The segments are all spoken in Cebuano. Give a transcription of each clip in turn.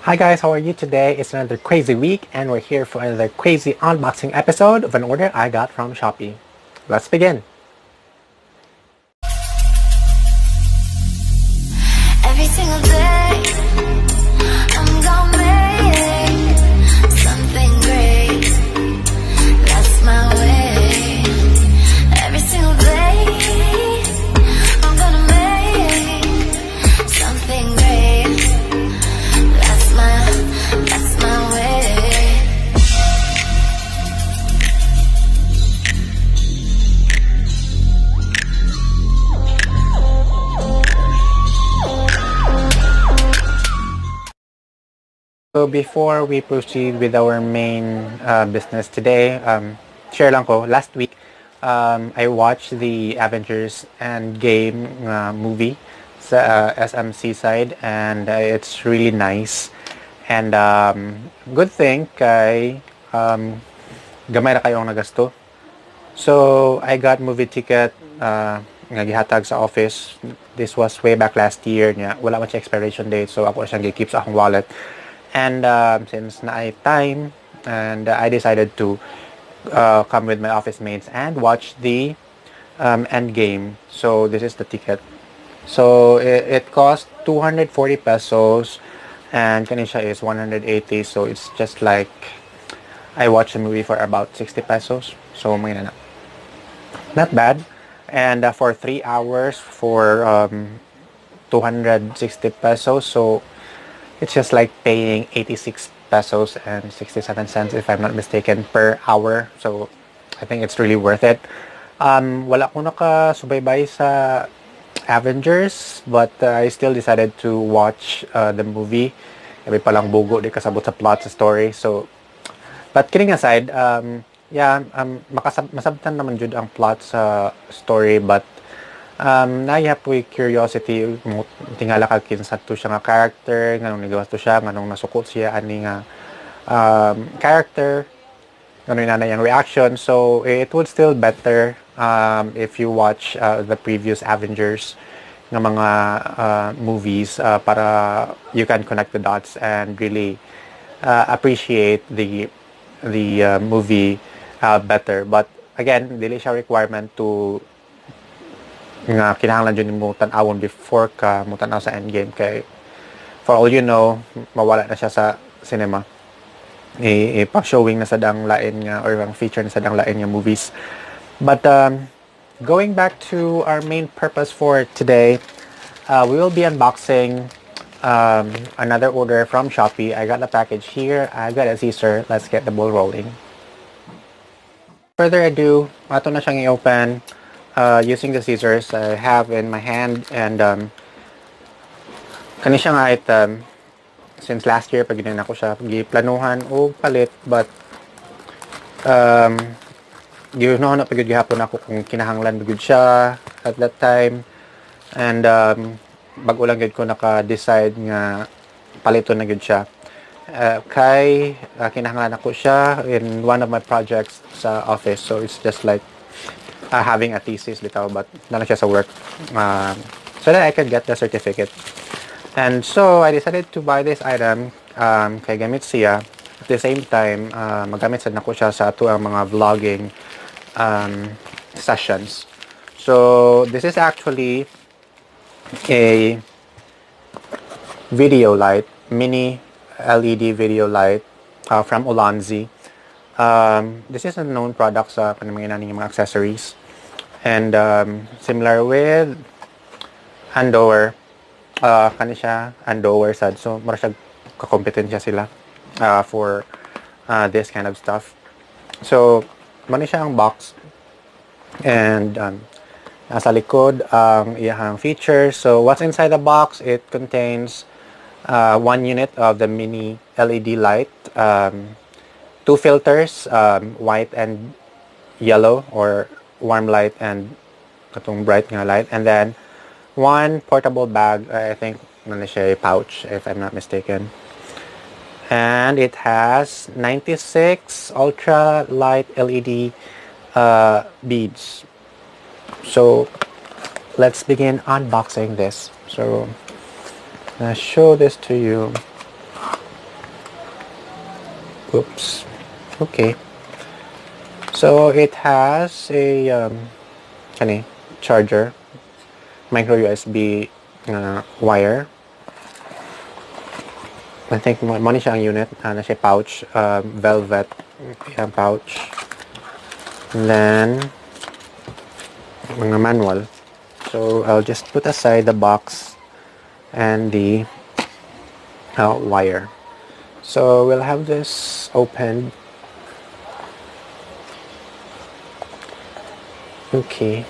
Hi guys, how are you today? It's another crazy week and we're here for another crazy unboxing episode of an order I got from Shopee. Let's begin! Every single day, I'm gonna make something great. That's my way. Every single day, I'm gonna make something great. That's my way. So before we proceed with our main business today, share lang ko, last week, I watched the Avengers Endgame movie sa SM Seaside and it's really nice. And good thing kay gamay ra kaayo ang nagasto. So I got movie ticket nga gihatag sa office. This was way back last year niya. Wala man siya expiration date, so ako siyang gi-keep sa akong wallet. And since naay time, and I decided to come with my office mates and watch the Endgame. So this is the ticket. So it cost 240 pesos and kani siya is 180, so it's just like I watched the movie for about 60 pesos. So may na. Not bad. And for 3 hours for 260 pesos, so it's just like paying 86 pesos and 67 cents, if I'm not mistaken, per hour. So I think it's really worth it. Wala ko nakasubaybay sa Avengers, but I still decided to watch the movie. Abi palang bugo, di kasabot sa plot, sa story. So, but kidding aside, yeah, masabtan naman jud ang plot sa story, but naa poy curiosity mo tingala ka kinsa to siya nga character, nganong nigawas to siya, nganong nasuko siya ani nga character, nganong inana iyang reaction. So it would still better if you watch the previous Avengers nga mga movies para you can connect the dots and really appreciate the movie better. But again, dili siya requirement to nga kinahanglan jud nimo tan-awon before ka mo tan-aw sa Endgame kay for all you know, mawala na siya sa cinema. I-pa-showing na sa dang lain nga or ang feature na sa dang lain nga movies. But going back to our main purpose for today, we will be unboxing another order from Shopee. I got the package here. I got a scissor. Let's get the ball rolling. Further ado, ato na siyang i-open using the scissors I have in my hand, and kani siya nga item since last year pag nako siya giplanuhan og palit, but gihuna-huna pa gyud gihapon ako kung kinahanglan ba gyud siya at that time, and bag-o lang gyud ko naka-decide nga paliton na gyud siya. Kay kinahanglan ako siya in one of my projects sa office, so it's just like having a thesis bitaw, but na lang siya sa work so that I could get the certificate. And so I decided to buy this item kay gamit siya. At the same time, magamit sad nako siya sa ato ang mga vlogging sessions. So this is actually a video light, mini LED video light from Ulanzi. This is a known product sa kanang mga inaning mga accessories. And similar with Andoer, kani siya, Andoer sad. So mura siya kakompetensya sila for this kind of stuff. So mao ni siya ang box. And nasa likod ang iyahang features. So what's inside the box? It contains one unit of the mini LED light, two filters, white and yellow, or warm light and katong bright nga light, and then one portable bag. I think ano siya, pouch, if I'm not mistaken. And it has 96 ultra light LED beads. So let's begin unboxing this. So I'll show this to you. Oops. Okay. So it has a kani charger, micro USB wire. I think mo ni siya ang unit. Ana siya pouch, velvet yung pouch. And then mga manual. So I'll just put aside the box and the wire. So we'll have this open. Okay.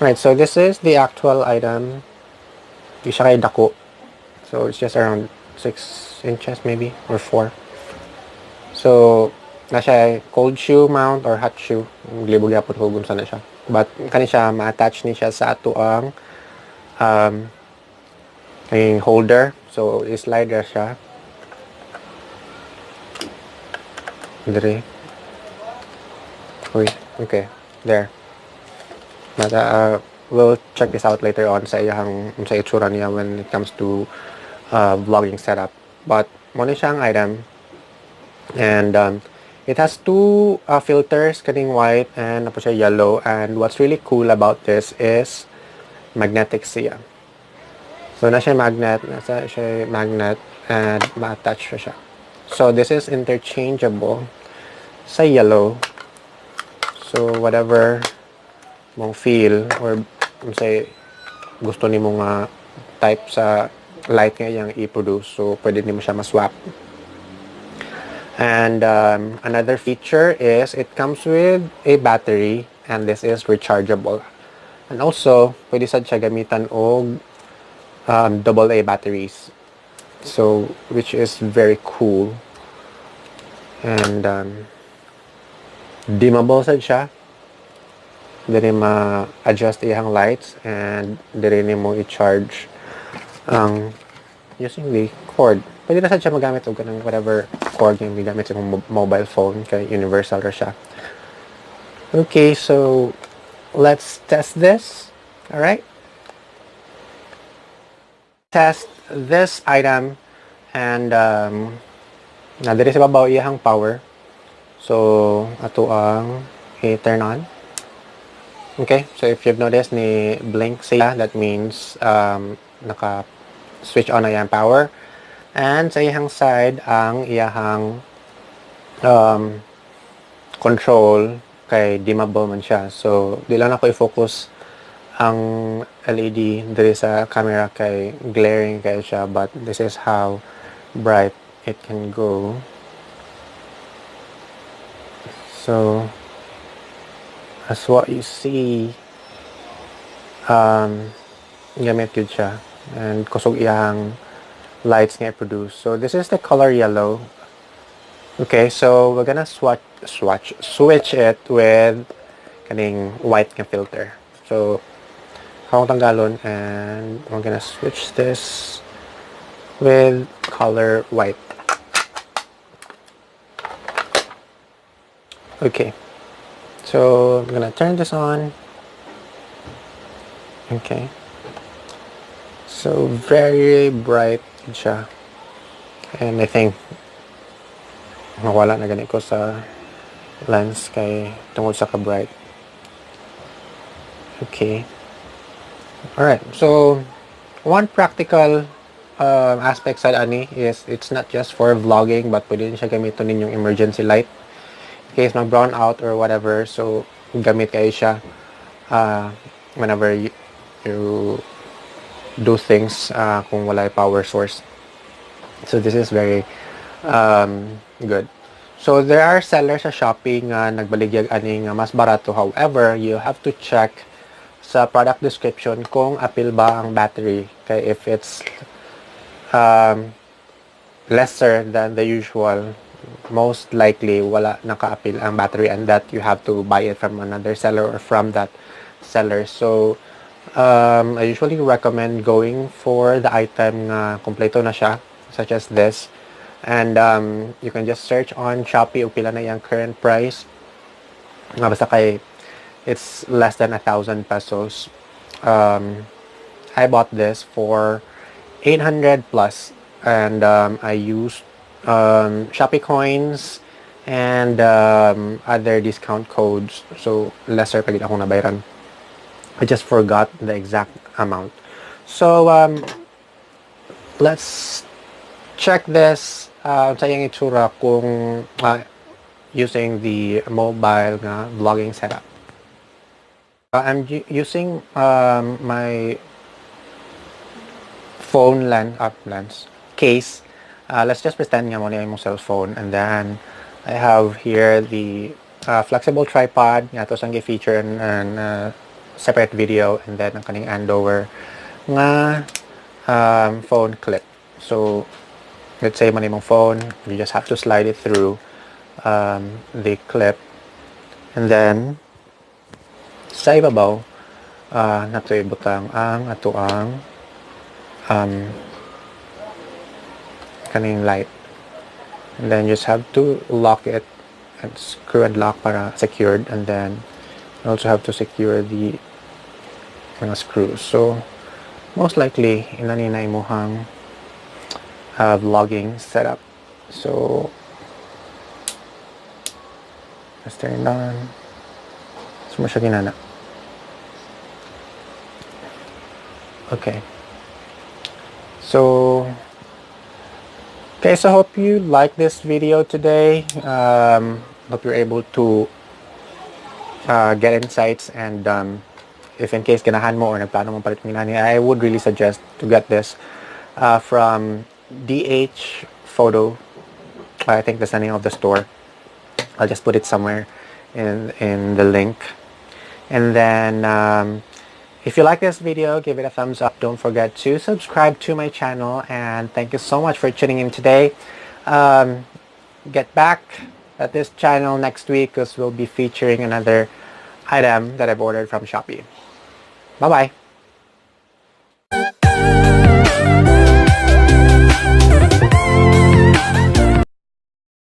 Right, so this is the actual item. Di siya kay dako. So it's just around 6 inches maybe or 4. So na siya cold shoe mount or hot shoe. Glibog gyapon ko kung na siya. But kani siya ma-attach ni siya sa ato ang holder. So i-slide ra siya. Dire. Uy, okay. There. But we'll check this out later on sa iyang sa itsura niya when it comes to vlogging setup. But mo ni siyang item, and it has two filters, kaning white and napo siya yellow. And what's really cool about this is magnetic siya. So na siya magnet, nasa siya magnet and ma-attach siya. So this is interchangeable sa yellow. So whatever mong feel or say gusto nimo nga type sa light nga iyang i-produce, so pwede nimo siya ma-swap. And another feature is it comes with a battery, and this is rechargeable. And also pwede sad siya gamitan og double A batteries, so which is very cool. And dimmable sad siya. Diri ma-adjust iyang lights and diri nimo i-charge ang using the cord. Pwede na sad siya magamit og kanang whatever cord yung gigamit sa imong mobile phone kay universal ra siya. Okay, so let's test this. All right. Test this item, and na diri sa babaw iyang power. So ato ang i-turn on. Okay, so if you've noticed ni blink siya, that means naka switch on na iyang power. And sa iyang side ang iyang control kay dimmable man siya. So di lang ako i-focus ang LED diri sa camera kay glaring kay siya, but this is how bright it can go. So as what you see, gamit yun siya and kusog iyang lights nga i-produce. So this is the color yellow. Okay, so we're gonna switch it with kaning white nga filter. So akong tanggalon, and we're gonna switch this with color white. Okay, so I'm gonna turn this on. Okay, so very bright siya, and I think mawala na gani ko sa lens kay tungod sa ka-bright. Okay. Alright, so one practical aspect sa ani is it's not just for vlogging, but pwede din siya gamiton ninyong emergency light in case mag brown out or whatever. So gamit kayo siya whenever you do things kung wala power source. So this is very good. So there are sellers sa Shopee nga nagbaligyag ani nga mas barato. However, you have to check sa product description kung apil ba ang battery. Kay if it's lesser than the usual, most likely wala naka-apil ang battery, and that you have to buy it from another seller or from that seller. So I usually recommend going for the item nga kompleto na siya, such as this. And you can just search on Shopee ug pila na iyang current price. Nga basta kay it's less than 1,000 pesos. I bought this for 800 plus, and I used Shopee coins and other discount codes. So, lesser pa gid akong nabayran. I just forgot the exact amount. So, let's check this sa iyang itsura kung using the mobile nga vlogging setup. I'm using my phone lens case. Let's just pretend nga mao ni imong cellphone, and then I have here the flexible tripod nga ato sang feature in separate video, and then ang kaning Andoer nga phone clip. So let's say mao ni imong phone, you just have to slide it through the clip, and then sa ibabaw nato ibutang ang atoang kaning light, and then you just have to lock it and screw and lock para secured, and then you also have to secure the mga screws. So most likely inani na imuhang vlogging setup. So let's turn it on. So mao siya ginana. Okay. So, okay, so hope you like this video today. Hope you're able to get insights, and if in case ganahan mo or nagplano mo palit mo, I would really suggest to get this from DH Photo. I think that's the name of the store. I'll just put it somewhere in the link. And then if you like this video, give it a thumbs up. Don't forget to subscribe to my channel, and thank you so much for tuning in today. Get back at this channel next week because we'll be featuring another item that I've ordered from Shopee. Bye-bye.